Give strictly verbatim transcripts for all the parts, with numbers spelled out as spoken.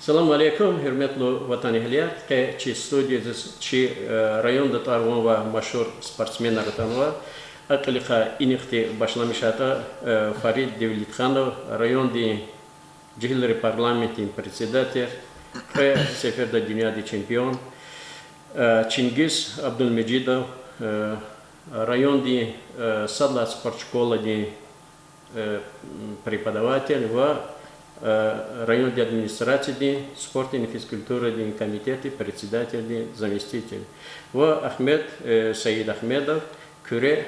Салам алейкум, гьуьрметлу ватанэгьлияр. Къе чи студиядиз чи, э, районда тӀвар-ван авай машгьур спортсменар атанва. А кьилихъай инихъди башламишайтӀа, э, Фарид Девлетханов, райондин жегьилрин парламентдин председатель, кьве сеферда дуьньядин чемпион, э, Чингиз Абдулмежидов, э, райондин, э, сад лагьай спортшколадин, э, м, преподаватель ва, э, райондин администрациядин спортдин, физкультурадин комитетдин председательдин заместитель, ва Агьмед, э, Саидагьмедов, Куьре,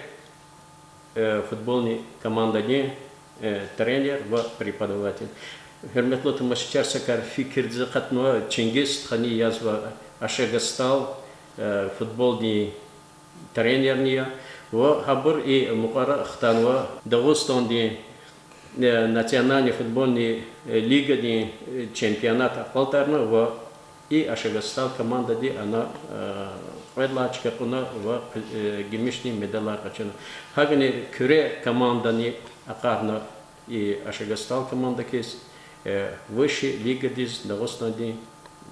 э, футболный командадин, э, тренер ва преподаватель. Гьуьрметлу тамашачияр, са кар фикирдиз акъатнава, Чингиз стхани язва Ашагастал, э, футболдин тренерни я, ва гьабур и мукьвара хтанва Дагъустандин, э, национальный футбольный, э, лигадин, э, чемпионат акьалтӀарна ва и Ашагастал командади ана, э, кьвед лагьай чка кьуна ва, э, гимишдин медалар къачуна. Гьакӏни Куьре командани акъатна и Ашагастал команда хьиз, э, высший лигадиз Дагъустандин,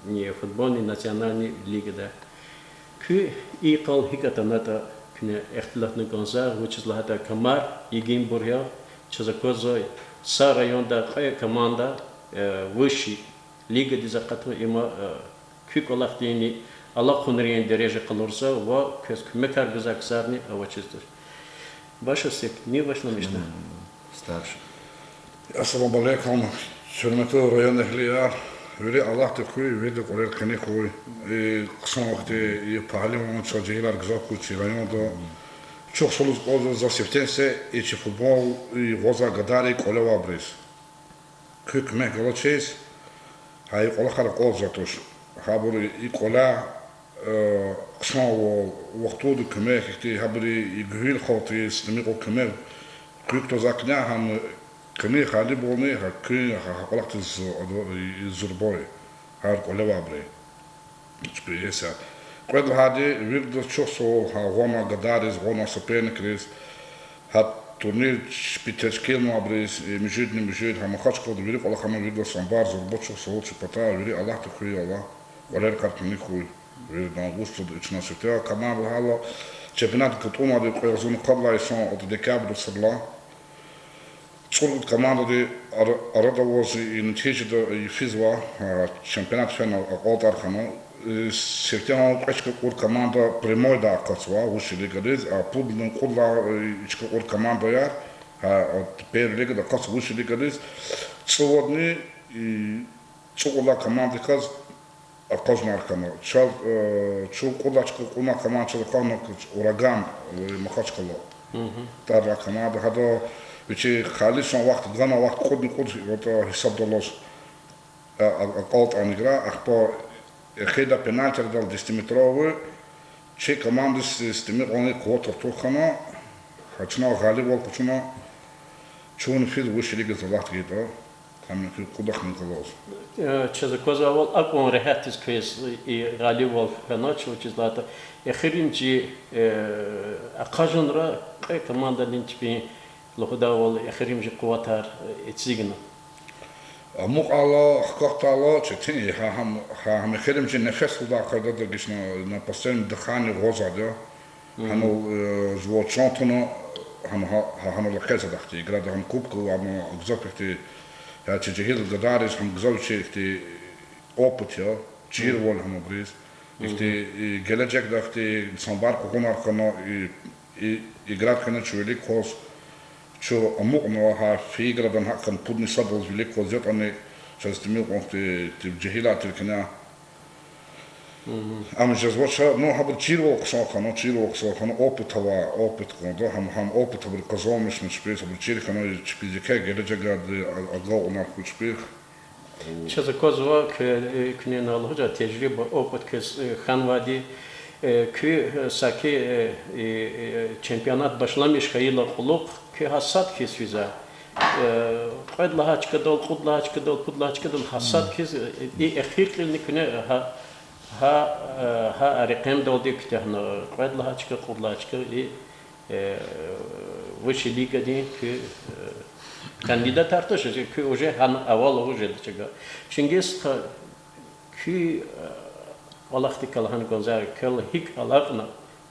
э, футбольный национальный лигада. Куьн и йикъал гьикӏ атанатӏа, куьне ихтилатна кӏанзава, вучиз лагьайтӏа Камар йигинбур я, чаз аквазва са районда кьве команда, э, высший лигадиз акъатна, има, э, куь кӏвалахдинни алакьунрин дережа къалурзава ва квез куьмекар гузвай ксарни авачиз туш. Башламишда. Ассаламу алейкум, гьуьрметлу районэгьлияр. Вири Аллагьди хьуй, виридан кӏвалер къени хьуй. И хъсан вахтунда и пагьливан чаз жегьилар гзаф хьуй чи районда. Чухсагъул лугьуз кӏанзава за сифтени-сифте и чи футбол, и гъвазвай гадайрин кӏвале авайбуруз. Куь куьмек галачиз гьа и кӏвалахар акьалтзавай туш. Гьабуру и кӏвале, э, хъсанвал, вахтунда куьмек, ихьтин гьабуру и гуьгьуьл халкьдиз, тӏимикьван куьмек, куьн кутазвай кьиляй гьам къени халибални, гьа куьн гьа, гьа кӏвалахдиз зу-, зурба я гьар кӏвале авайбуру. Чпи иеса. Кьвед лагьайди, виридаз чухсагъул гьа гъана гадайриз, гъана соперникриз, гьа турнир чпи тешкилнавайбуруз, э, муьжуьдни муьжуьд, гьа Махачкъалада вири кӏвалахарна виридаз самбар зурба чухсагъул чи патай, вири Аллагьди хьуй, Аллагь кӏвалерикай къени хьуй. Виридан августда чна сифте команда лагьайла, чемпионат кутӏунайди кьве агъзурни къад лагьай йисан, алты декабрь садрани. ЦӀуру кьуд командади ара-, арада аваз и нетижада и физва, а, чемпионат фена акьалтӏар хьана. Э, сифтегьан кьве чка кьур команда прямойдай акъатзава высший лигариз, а пуд лагьай, кьуд лагьай, э, чка кьур командаяр, а, первый лигада акъатзава высший лигариз. ЦӀувадни, э, цӀукьуд лагьай командадиказ акъажунар хьана. Чаз, э, чун кьуд лагьай чка кьунвай команда чаз акъажунар хьана, Ураган, э, Махачкъала. Тӏвар алай команда, гьада вичи халисан вахт, ганвай вахт кьудни кьуд, вот, э, гьисабдаллаз, э, а-, акьалтӏани игра, ахпа эхирда пенальтирадал десятиметровый, чи командадиз тӏимикьван къуват артух хьана, гьа чна гъалибвал къачуна, чун физ высший лигадай залат гайитӏа. Гьам и кьудахъни галаз. Э, чаз аквазвайвал, акьван регьятдиз квез и гъалибвал хьанач, вучиз лагьайтӏа эхиримжи, э, акъажунра кьве командадин чпин лугьудайвал эхиримжи къуватар, э, эцигна. Амукьайла, хкахьдайла четин я, гьа гьам, гьа гьам эхиримжи нефес лугьудай къайдада гишна, на последнем дыхании гъвазвайди я. Гьанал, э, жуван чан туна, гьам гьа, гьа, гьанал акъатзавайди я ихьтин играда, гьам кубка, гьам гзаф ихьтин, я чи жегьил гадайриз гьам гзаф чи ихьтин опыт я, чирвал гьам абуруз. Ихьтин, и, гележегда ихьтин самбар къугъунар хьана, и, и, играть хьана чун вилик кваз, чун амукьнава гьа фейи иградан гьакӏ хьана пудни садаллаз вилик кваз ятӏани, чаз тӏимил кьван ихьтин, ихьтин жегьилар тир кьена. Ам жезвач, ну, гьабур чирвал хъсан хьана, чирвал хъсан хьана, опыт авай, опыт кьван да, гьам, гьам опыт абур къазанмишна чпиз, абур чир хьана, чпиз еке гележегда а-, агалкьунар хьуй чпихъ. Чаз аквазва, куь-, э, куьне ина лугьуз, тежриба, опыт квез, э, хьанвайди, э, куь, э, саки, э, э, э, чемпионат башламиш хьайила кьулухъ, куь гьа сад хьиз физва. Э, кьвед лагьай чкадал, кьуд лагьай чкадал, пуд лагьай чкадал гьа сад хьиз, э, и эхир кьилни куьне гьа, гьа, э, гьа рекьемдалди куьтягьна, э, кьвед лагьай чка, кьуд лагьай чка, и, э, высший лигадин куь, э, кандидатар туш, куь уже гьана авал лугьуз жеда чага. Чингиз стха, Куь, э, кӀвалахдикай лагьана кӀанзава, квел гьикӀ алакьна,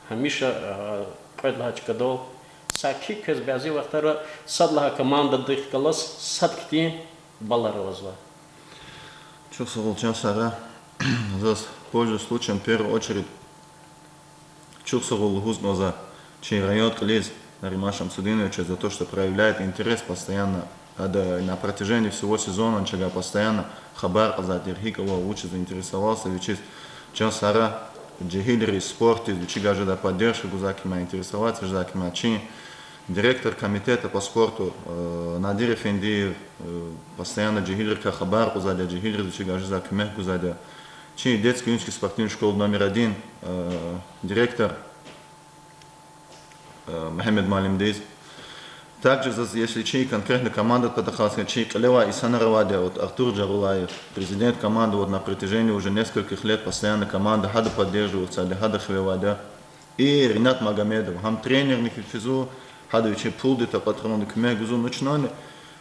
гьамиша, э, кьвед лагьай чкадал, саки квез бязи вахтара сад лагьай командадихъ галаз сад хьтин баллар авазва. Чухсагъул, чан сагърай. Заз, пользуясь случаем, в первую очередь, чухсагъул лугьуз кӀанзава чи район кьилиз Нариман Шамсудиновичаз за то, что проявляет интерес постоянно, ада на протяжении всего сезона чавай постоянно хабар кьазвай тир, гьикӀ ава, вучиз заинтересовался вичиз, чан сагърай, жегьилриз, спортдиз вичивай жедай поддержка гузвай кимя, интересоваться жезвай кимя, чи директор комитета по спорту, э, Надир Эфендиев, э, постоянно жегьилрикай хабар кьазвайди я, жегьилриз вичивай жезвай куьмек гузвайди я. Чи детский юношеский спортивный школа номер один, э, директор, э, Мегьамед муаллимдиз. Также заз, если чи конкретно командадин патахъай лагьайтӀа, чи кьилевай инсанар авайди я, вот Артур Джарулаев, президент команды, вот на протяжении уже нескольких лет постоянно команда гьада поддерживать ийизвайди, гьада хиве авайди я. И Ринат Магомедов, гьам тренерни хьиз физва, гьада вичин пулдин такьатрални куьмек гузва, ну чнани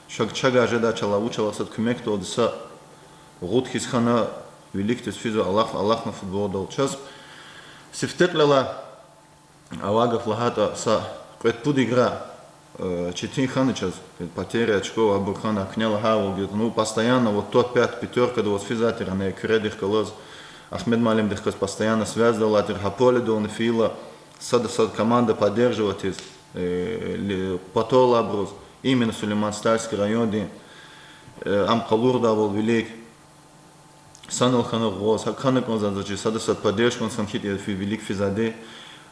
чавай, чавай жедай чалай, вучалай сад куьмекдалди са гъуд хьиз хьана, виликдиз физва алахъ-, алахъна футболдал. Чаз сифте кьилелай авай гаф лагьайтӀа, са кьвед-пуд игра, э, четин хьана чаз, потеря очков, абур хьана, куьне лагьайвал, где-то, ну, постоянно вот топ-пять пятёркада аваз физвай тир, ана Куьредихъ галаз, Ахмед муаллимдихъ галаз постоянно связьда авай тир, гьа поледални фейила, сада сад команда поддерживать ийиз, э, ли-, патал абуруз, именно Сулейман-Стальский райондин, э, ам къалурдайвал вилик. Санал хьана гъваз, гьакӀ хьана кӀанзава заз чи сада сад поддержка авун, сан хьайитӀа фи-, вилик физвайди.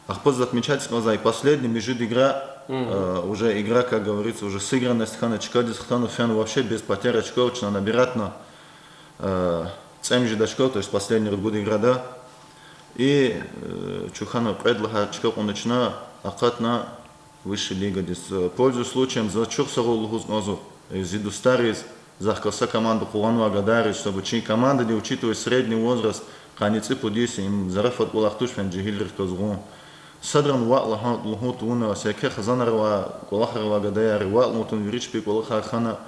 Ахпа заз отмечать ийиз кӀанзавай последний муьжуьд игра, э, уже игра, как говорится, уже сыгранность хьана, чкадиз хтана фена вообще без потерь очков, чна обратно, э, цӀемуьжуьд очков, то есть последний ругуд играда. И, э, чухана кьвед лагьай чка кьуна чна, акъатна высшей лигадиз. Э, пользуясь случаем, заз чухсагъул лугьуз кӀанзава, э, зи дустариз, захъ галаз са команда къугъванвай гадайриз, чтобы чи командадин, учитывая средний возраст, къанни цӀипуд йис я, им зарафат кӀвалах туш фена жегьилрихъ галаз гъун. Садрани ваъ лагьан лугьун тавуна, са еке хизанар авай, кӀвалахар авай гадаяр, ваъ лугьун тавуна, вири чпи кӀвалахар хьана,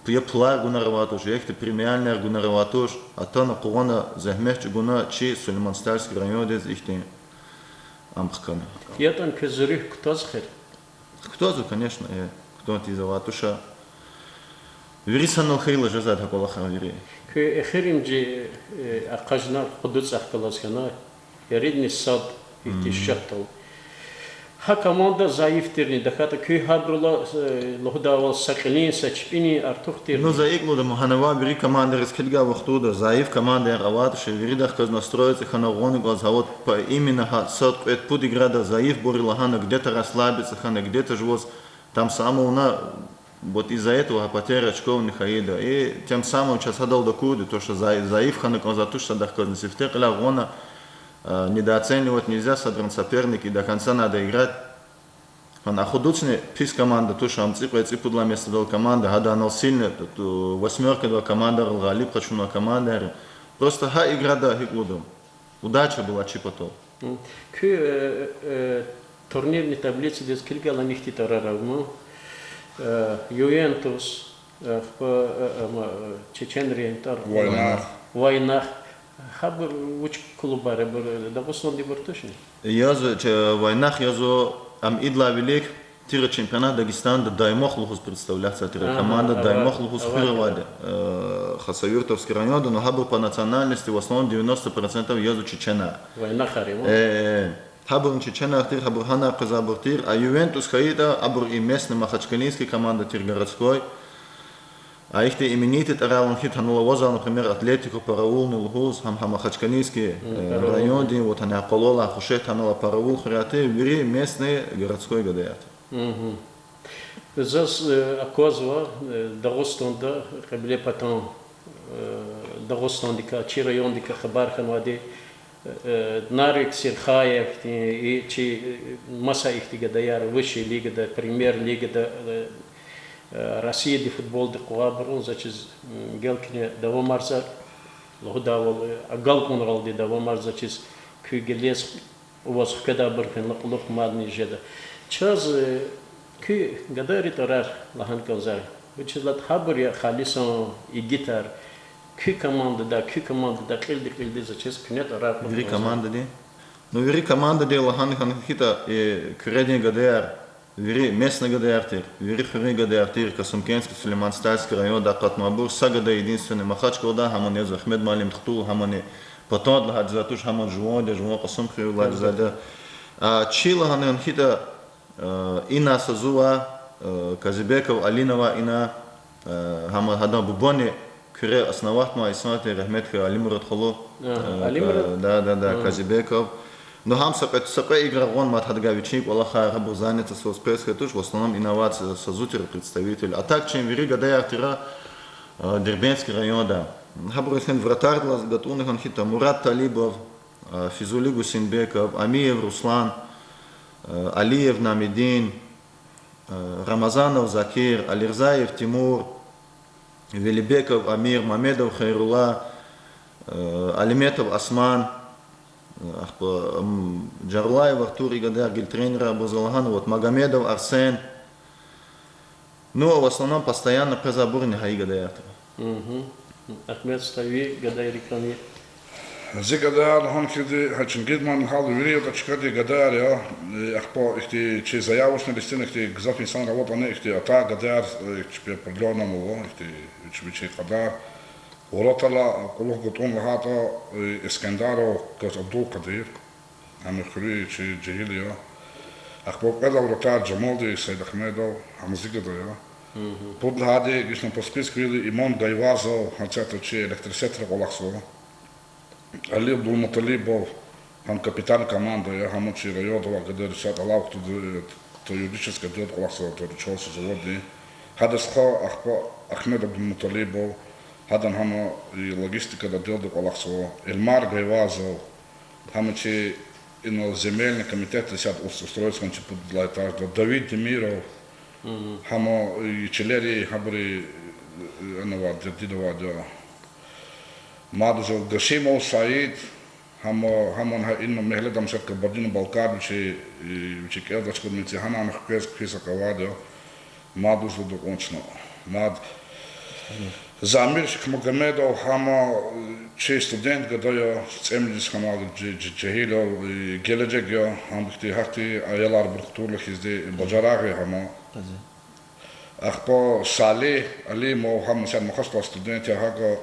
я пулар гунар авай туш, я ихьтин премиальныяр гунар авай туш, атана къугъвана, зегьмет чӀугуна чи Сулейман-Стальский райондиз ихьтин ам хкана. ЯтӀани квез зи руьгь кутаз хер? Кутазва, конечно, э, кутун тийиз авай туш. Вири санал хьайила жезвайди я гьа кӀвалахар вири. Куь эхиримжи, э, акъажунар Кьудуцахъ галаз хьана, иридни сад ихьтин счётдал. Гьа команда зайиф тирни, тахьайтӀа куь гьабурулай, э, лугьудайвал, са кьилин, са чпинин артух тирни? Ну, за икӀ лугьуда, гьанавай вири командайриз килигай вахтунда зайиф командаяр авай туш, виридахъ галаз настроиться хьана гъун кӀанзава, вот по именно гьа сад-кьвед-пуд играда зайифбур я лагьана, где-то расслабиться хьана, где-то жуваз там самое, вот из-за этого потеря очков ни хьайида. И тем самым чаз гьадалди акурди, то, что за-, зайиф хьана кӀанзавай туш садахъ галазни, сифте кьиляй гъвана, э, недооценивать нельзя, садрани соперник и до конца надо играть. Гьана Кьудуцни пис команда туш, ам цӀикьвед-цӀипуд лагьай местадал команда, гьада анал сильный, тут, э, восьмёркада авай командайрал гъалиб къачунвай командаяр. Просто гьа играда гьикӀ лугьуда, удача была чи патал. Куь, э, э, турнирный таблицадиз килигайла, ихьтин тӀварар ава ман. Э, Ювентус, э, хпа, э, э, ма, э, чеченрин тӀвар, Вайнах. Вайнах. Гьабур вуч клубар я, абур, э, Дагъустандинбур тушни? Яз, э, Вайнах язва, ам идалай вилик тир чемпионат Дагестанда Даймох лугьуз представляться тир команда, Даймох лугьуз хуьр авайди, э, Хасавюртовский районда, но гьабур по национальности в основном девяносто процентов язва чеченар. Вайнахар я ман. Э, э, э. Гьабурни чеченар тир, гьабур гьана къвезвайбур тир, а Ювентус хьайитӀа, абур и местный махачкалинский команда тир, городской. А ихьтин именитый тӀварарал хьайитӀа, гьанал авазвай, например, Атлетико Параулни лугьуз, гьам гьа Махачкалинский, э, райондин, вот гьана къвалал алай Хушет, гьанал Параул хуьряй тир, вири местный городской гадаяр тир. Заз, э, аквазва, э, Дагъустанда кьиблепатан, э, Дагъустандикай, чи райондикай хабар хьанвайди, э, Нарик Сирхаев хьтин, и чи, э, маса ихьтин гадаяр высшей лигада, премьер-лигада, э, э, Россиядин футболдин къугъайбурун, заз чиз, м, гелкине давамарза, лугьудайвал, э, агалкьунралди давамарза чиз, куь гелез ваз хкведайбур фенла кьулухъ мадни жеда. Чаз, э, куь гадайрин тӀварар лагьана кӀанзава. Вучиз лагьайтӀа гьабур я халисан игитар. Куь командада, куь командада кьилди-кьилди за чиз куьне тӀварар кьуртӀа. Вири командадин? Ну, вири командадин лагьана хьайитӀа, э, Куьредин гадаяр, вири местный гадаяр тир, вири хуьруьн гадаяр тир, Касумкентский, Сулейман-Стальский районда акъатнавайбур, са гада единственный Махачкъалада, гьамни я Агьмед муаллимдин хтул, гьамни Патон лагьайди я туш, гьам жуван я, жуван Касумхуьруьн лагьайди я. А чи лагьана хьайитӀа, э, ина са зун ава, э, Казибеков Алина ава ина, э, гьам гьадан бубани Куьре основать авунвай инсан тир, рагьмет хьуй, Алимурад халу. Ага, э, Алимурад? Да, да, да, Казибеков. Ну, гьам са кьве, са кьве игра гъун мад гьадагай вичин кӀвалахар, гьабур занятость аваз, пресс хьайи туш, в основном ина ава са, са зун тир представитель. А так чи вири гадаяр тир, э, Дербентский районда. Гьабуруз хьи вратарьдалай гатӀунна хьайитӀа Мурад Талибов, э, Физули Гусейнбеков, Амиев Руслан, э, Алиев Намидин, э, Рамазанов Закир, Алирзаев Тимур, Велибеков Амир, Мамедов Хайрулла, э, Алиметов Осман, э, ахпа, м, Джарулаев Артур, и гадаяр гила тренерар ава, за лагьана, вот, Магомедов Арсен. Ну, в основном постоянно къвезвайбурни гьа и гадаяр тир. Агьмед, ста ви гадайрикай? Зи гадаяр лагьана хьайитӀа, гьа чи гидман гьал вири ятӀа чкадин гадаяр я, э, ахпа ихьтин чи заявочный листни ихьтин гзаф инсанар аватӀани, ихьтин атай гадаяр, э, чпи определённый ава, ихьтин вич-, вичин кьадар. Вратарьдал кьулухъ гатӀун лагьайтӀа, э, Эскендаров Абдулкъадир, гьам хуьруьн чи жегьил я. Ахпа кьвед вратарь Жамалдин Сайдагьмедов, гьам зи гада я. Пуд лагьайди, гишна по списку вири, Имон Гайвазов, гьам исятда чи Электросетра кӀвалахзава. Али Абдулмуталибов, гьам капитан команды я, гьам чи районда авай гадаяр я, исятда алай вахтунда юридический отделда кӀвалахзава, то ли чалси заводдин. Гьадан стха, ахпа Агьмед Абдулмуталибов, гьадан гьам и логистикадин отделда кӀвалахзава. Эльмар Гайвазов, гьам чи ина земельный комитетда исятда ус-, устроиться хьана чи пуд лагьай этажда. Давид Демиров, гьам и чилери, гьабурун, э, ана авайди, дидедин авайди я. Мад зун Гашимов Саид, гьам, гьам гьа ина мягьледа ам исятда Кабардино-Балкария вичи, э, вичи кӀелзавай чкадин меци, гьана ана хквез квез акъвазда. Мад зун дакӀун чна. Мад Замир Шихмагомедов, гьам, э, чи студент гада я, цӀемуьжуьд йис хьанвай жи-, жи-, жегьил я, э, гележег я, гьам ихьтин гьахьтин аялар абур кутурла хьизди, э, бажарагъ я гьам. Ахпа Салигь Алимов, гьам исятда Махачкъалада студент я, гьакӀа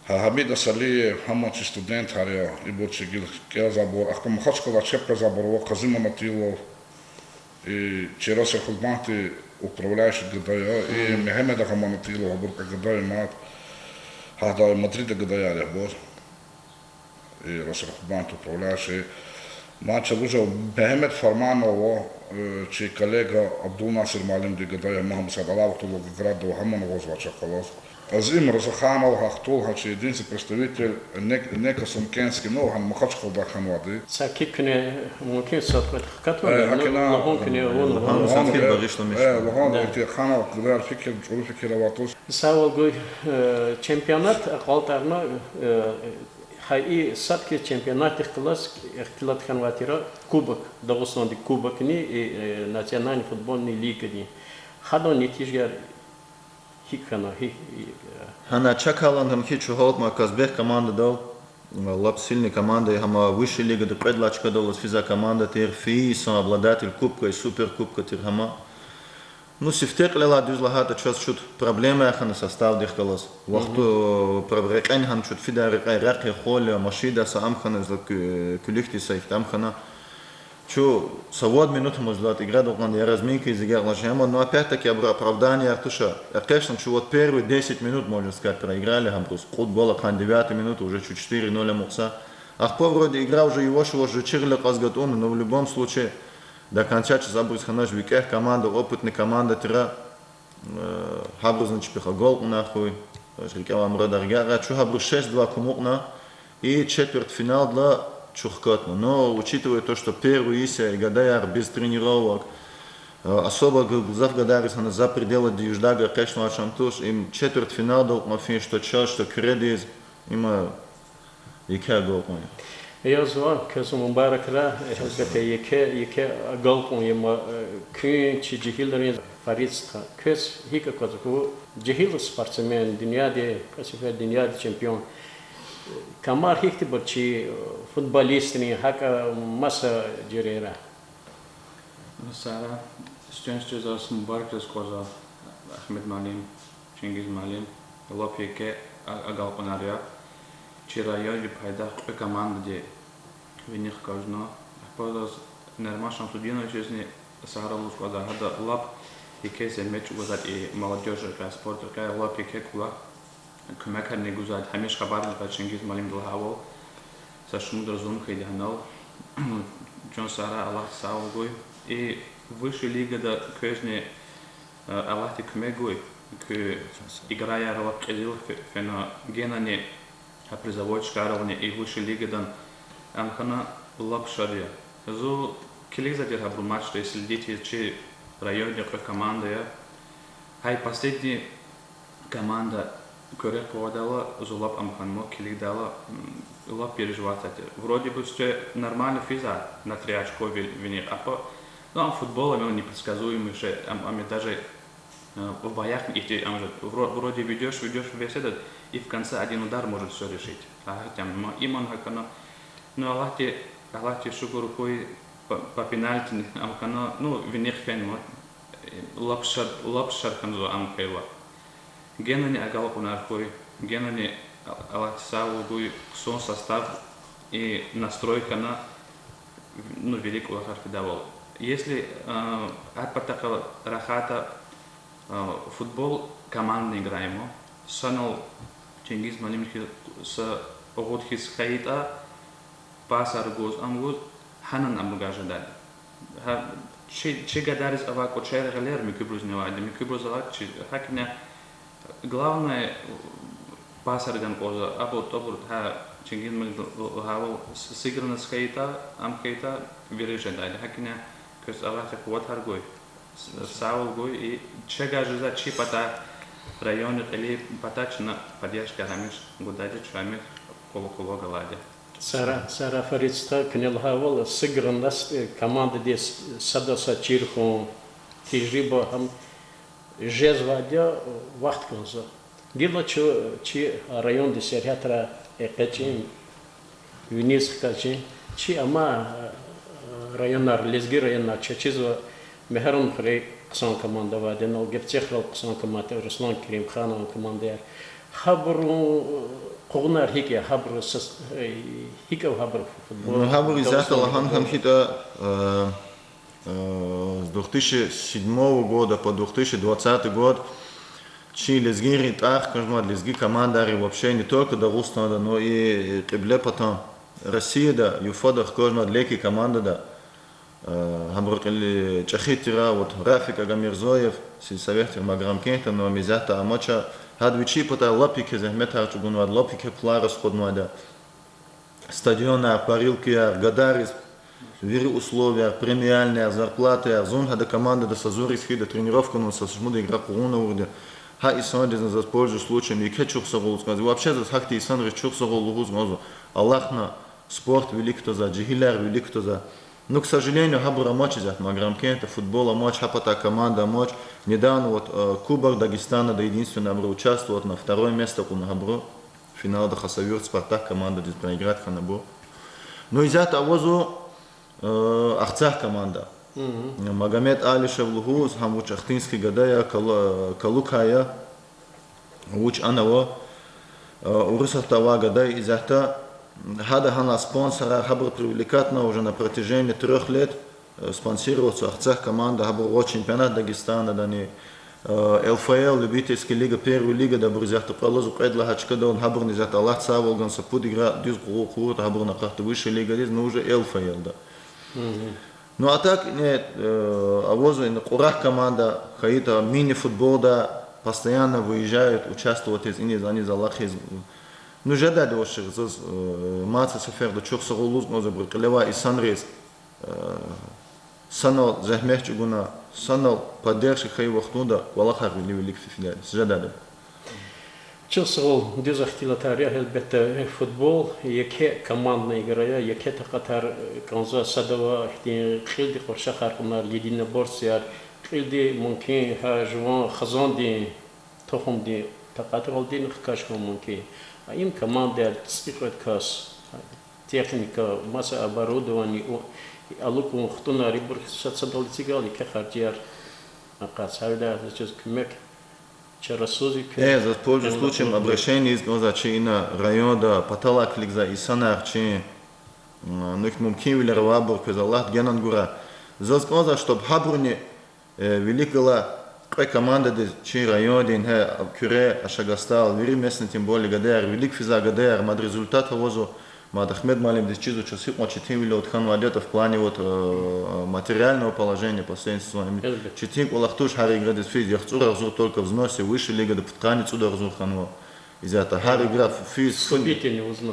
Гьа-, Гьамид Асалиев, гьам чи студентар я, ибур чи гила кӀелзавайбур, ахпа Махачкъалада чеб къвезвайбур ава, Казим Анатилов, и чи Россельхозбанкдин управляющий гада я, и Мегьамед агъа Манатилов, абур кьве гада я мад, гьада Мадрида гадаяр я абур, и Россельхозбанкдин управляющий. Мад чаз лугьузва Мегьамед Фарманов ава, э, чи коллега Абдулнасир муаллимдин гада я, гьам исятда алай вахтунда Волгоградда ава, гьамни гъизвай чахъ галаз. Азим Разаханов, гьахьтин гьа чи единственный представитель не, не касумкентский, ну, гьана Махачкъалада хьанвайди. Саки куьне мумкин сад кьвед хкатна, э, ну, гьакӀ ина, лугьун куьне, э, вун, лугьун, вун, сад куьне, э, багъишламиш. Э, лугьун, э, ихьтин хьана гадаяр фикир, чӀуру фикир авай туш. Са вал гуй, э, чемпионат акьалтӀарна, э, гьа и сад хьиз чемпионатдихъ галаз ихтилат хьанвай тир кубок, Дагъустандин кубокни, и, э, национальный футбольный лигадин. Гьадан нетижаяр гьикӀ хьана, гьи-, гьи-, э. Гьана чакай лагьана хьи, чун гьалтна Казбек командадал, лап сильный команда я, гьам высшая лигада кьвед лагьай чкадал алаз физвай команда тир, фейи йисан обладатель кубка, суперкубка тир гьам. Ну, сифте кьилелай дуьз лагьайтӀа, чаз чуть проблема хьана составдихъ галаз. Вахту, э, проб-, рекье гьана чуть фидай рекье, рехъ я, хвал я, машиндай са ам хьана, за куь-, куьлуьхдай са ихьтин ам хьана. Чун са вад минут, может, иградал кьван я разминка ийиз гекълач, амма, ну, опять-таки, абур оправданияр туш. ЭкъечӀна чун вот первые десять минут, можно сказать, проиграли гьабуруз. Кьуд гол ахъайна, девятая минута, уже чуть четыре ноль амукьзава. Ахпа вроде игра уже яваш-яваш жичирли кьаз гатӀунна, но в любом случае до конца чаз абуруз хьанач, викӀегь команда, опытный команда тир. Э, гьабурузни чпихъ гол кьуна хьуй, рикӀе авай мурадар гекъигна, чун гьабуруз шесть два кумукьна, и четвертьфиналдал чун хкатна. Но, учитывая то, что первый йис я, и гадаяр без тренировок, э, особо г-, гзаф гадайриз гьана за пределы дюждага экъечӀнавай чӀавуз, им четвертьфиналдал кьван фин, что чаз, что Куьредиз, им, э, еке гол кьун я. Язва, квез мубаракрай, гьелбетда, еке, еке агалкьун я ман, э, куьн, чи жегьилрин, Фарид стха. Квез гьикӀ аквазва, жегьил спортсмен, дуьньядин, кьве сефер дуьньядин чемпион. Камар гьихьтинбур чи, э, футболистрин, гьакӀ маса жуьрейра. Сара, сифте-сифте заз мубаракрай кӀанзава Агьмед муаллим, Чингиз муаллим, лап еке а-, агалкьунар я. Чи районди пайдах кьве командади виник хкажна. Ахпа заз Нарман Шамсудиновичазни сагърай лугьуз кӀанзава, гьада лап еке зегьмет чӀугвазвайди молодёжь рекьяй, спорт рекьяй лап еке кӀвалах куьмекарни гузвайди, гьамиша хабарни кьаз Чингиз муаллимди лагьайвал, са шумудра зун хьайиди гьанал. Чан сагърай, Аллагьди сагъвал гуй. И высшей лигада квезни, э, Аллагьди куьмек гуй. Куь играяр лап кьилел фе-, фена, генани а призовой чкайрални и высшей лигадан ам хьана лап шад я. Зун килигзавайди я гьабурун матчдиз, следить ийиз, чи райондин кьве команда я. Гьа и последний команда куьрек къугъвайдалай зун лап ам хьанма, килигдайла, м, лап переживатьзавайди я. Вроде бы сифте нормально физва, на три очко ви-, виник, ахпа, ну, ам футбол, ам непредсказуемый шей, ам, ам даже, э, в боях ихьтин ам жеда. Вро-, вроде ведёшь, ведёшь весь этот, и в конце один удар может всё решить. Агьа, там, ма, иман гьакӀ хьана. Ну, Аллагьди, Аллагьдиз шукур хьуй, по, по пенальти ам хьана, ну, виник фенва, лап шад, лап шад хьанзава ам хьайила. Генани агалкьунар хьуй, генани Аллагьди сагъвал гуй, хъсан состав и настрой хьана, ну, вири кӀвалахар фидайвал. Если, а, гьар патахъай рахайтӀа, а, футбол командная игра я, санал Чингиз муаллим хьиз са агъуд хьиз хьайитӀа, пасар гуз, ам гуз, гьанани ам гуз жедайди. Гьа, чи, чи гадайриз авай кӀвачер, гъилер муькуьбурузни авайди, муькуьбуруз авай чи, гьакӀни главное, пасар гана кӀанзава, абур, табур, гьа, Чингиз муаллимди лагьайвал, с-, сыгранность хьайитӀа, ам хьайитӀа, вири жедайди. ГьакӀни квез Аллагьди къуватар гуй, с-, сагъвал гуй, и чаз жезва чи патай, районни кьилин патай чна поддержка гьамиша гудайди, чун гьамиша къуллугъ, къуллугъ галайди. Сагърай, сагърай, Фарид стха, куьне лагьайвал, сыгранность, э, командадиз сада са чир хьун, тежриба гьам жезвайди я, вахт кӀанзава. Гила чун чи райондин сергьятра экъечӀин, виниз хкажин, чи амай, э, районар, лезги районар чаз чизва, Мегьарамдхуьрел хъсан команда авайди, анал Герцехрал хъсан команда, Руслан Керимханован командаяр. Гьабурун, э, къугъунар гьикӀ я, гьабуру сас-, э, гьикӀ я гьабуру футбол, Ну, гьабур исятда Дагъустандин лагьана футбол? хьам хьайитӀа, э, э, с двух тысячи седьмого года по две тысячи двадцатый год чи лезгийрин тӀвар хкажнавайди лезги командайри вообще не только Дагъустанда, но и Кьиблепатан Россияда, ЮФА-да хкажнавайди леки командада, э, гьабурун кьилел чӀехи тир, вот, Рафик Агамирзоев, сельсоветрик Маграмкентда, ну, ам исятда амач, гьада вичин патай лап еке зегьметар чӀугунвайди, лап еке пулар расходнавайди. Стадионар, парилкаяр, гадайриз вири условияяр, премиальныяр, зарплатаяр, зун гьада командада са зуриз хьайида, тренировкадин са шумуд игра къугъун авурди. Гьа инсанризни заз, пользуясь случаем, еке чухсагъул лугьуз кӀанзава. Вообще заз гьахьтин инсанриз чухсагъул лугьуз кӀанзава. Алахъна спорт вилик кутазва, жегьилар вилик кутазва. Ну, к сожалению, гьабур амач исятда Маграмкентда, футбол амач, гьа патай команда амач. Недавно вот, э, Кубок Дагестана-да единственный абуру участвовать авуна, второе место кьуна гьабуру. Финалда Хасавюрт Спартак командадиз проиграть хьана абур. Ну, исятда авазва, э, Арцагь команда. Магомед Алишев лугьуз, гьам вуч ахтынский гада я, кал-, калукай я, вуч ана ава, э, Урусатда авай гада я исятда, гьада гьана спонсорар, гьабур привлекать авуна уже на протяжении трёх лет, э, спонсироваться Арцагь команда, гьабур ава чемпионат Дагестана-дани, э, ЛФЛ, любительский лига, первая лигада абур исятда къвалаз кьвед лагьай чкадал, гьабурни исятда Аллагьди сагъвал гана са пуд игра дуьз къугъу къугъватӀа, гьабурни акъатда высшей лигадиз, ну, уже ЛФЛ-да. Ну, а так, не, э, авазва ина Кьурагь команда, хьайитӀа мини-футболда постоянно выезжают участвовать ийиз, иниз-аниз алахъиз. Ну, жедайди ваз шехь заз, э, мад са сеферда чухсагъул лугьуз кӀанзава абурун кьилевай инсанриз, э, санал зегьмет чӀугуна, санал поддержка хьайи вахтунда кӀвалахар вилик-вилик фи-, фидайди. Жедайди. Чухсагъул, дуьз ихтилатар я, гьелбетда, футбол еке командная игра я, еке такьатар кӀанзавай сад ава, ихьтин кьилди къуршахар кьунар, единоборствояр, кьилди мумкин гьа жуван хизандин, тухумдин такьатралди хкаж хьун мумкин. Им командаяр, цӀикьвед кас, техника, маса оборудование, алукӀун, хтӀунар, ибур сад-садал эцигайла еке харжияр акъатзава. Гьавиляй заз чиз куьмек чарасуз я. Э, заз, пользуясь случаем, обращение ийиз кӀанзава чи ина районда паталай килигзавай инсанар, чи, ну, ихьтин мумкинвилер авайбур, квез Аллагьди генани гурай. Заз кӀанзава, чтоб гьабуруни вилик галай кьве командадиз чи райондин, гьа Куьре, Ашагастал, вири местный, тем более гадаяр, вилик физвай гадаяр, мад результат авазва, мад Ахмед муаллимдиз чизва, чаз гьикьван четинвилер хьанвайди ятӀа в плане вот материального положения последний сезон. Четин кӀвалах туш гьар иградиз физ, яхцӀур агъзур только взносы, высшая лигада пудкъанни цӀуд агъзур хьанва. Из ятӀа гьар игра физ, фу-,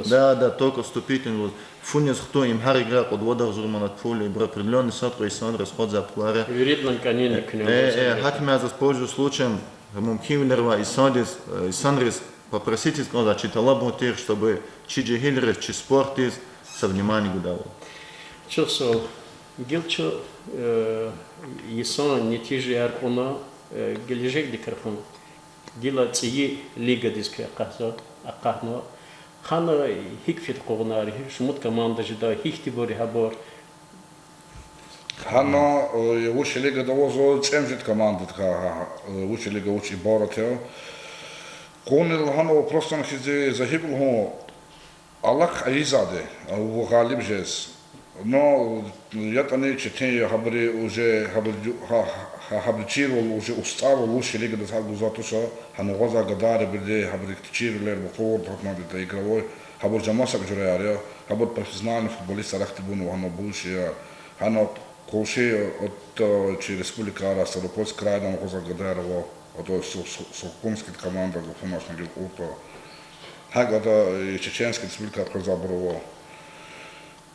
да, да, только вступительный взнос. Фу низ хтун, им гьар игра кьуд-вад агъзур манат пул я, ибур определённый сад-кьве инсан расходзавай пулар я. Виридалай кӀанин куьне. Э, гьакӀ я, заз, пользуясь случаем, мумкинвилер авай инсандиз, инсанриз попросить ийиз кӀанзава, чи талабун тир, чтобы чи жегьилриз, чи спортдиз са внимание гудайвал. Чухсагъул. Гила чун йисан нетижаяр кьуна, гележегдикай рахун, гила цӀийи лигадиз куьн акъатзава, акъатнава. Гьана гьикӀ фида къугъунар, шумуд команда жеда, гьихьтинбур я гьабур? Гьана высшая лигада авазва цӀемуьжуьд командадикай, высшая лига вуч ибарат я. Къугъунни лагьана, просто хьиз, за гьикӀ лугьун, алахъ ийизвайди, абур гъалиб жез. Но ятӀани четин я, гьабуру уже, гьабур, гьа-, гьа-, гьабуру чирвал, уже устӀарвал высшая лигадиз гьакӀ гузвай туш, гьана гъвазвай гадайрибуру, гьабуру чирвилер, бокъурди гьатнавайди я игровой, гьабур жамасак жуьреяр я, гьабур профессиональный футболистар ахьтинбур ава, гьана бушияр. Гьана къунши, от, чи республикара, Ставропольский крайда гъвазвай гадаяр ава, от, Су-, Су-, Сухумский команда гафуначна гила кьуртӀа. ГьакӀ ада, и Чеченский республикада къвезвайбур ава.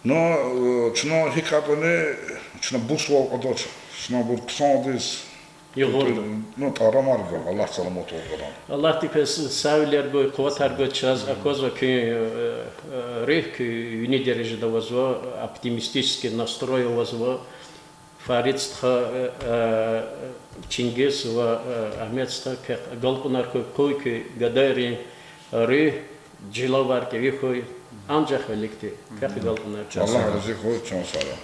Ну, чна гьикӀ ятӀани, чна бушвал кьадач, чна абур хъсандиз, ну, тӀарамар гун, Аллагьди саламатвал гана. Аллагьди квез сагъвилер гуй, къуватар гуй чаз, аквазва куьн, руьгь куь вини дережада авазва, оптимистический настрой авазва. Фарид стха, Чингиз ва Агьмед стха, квехъ агалкьунар хьуй, къуй куь гадайрин руьгь, чилавар кӀеви хьуй, анжах виликди квехъ агалкьунар чаз. Аллагь рази хьуй, чан сагърай.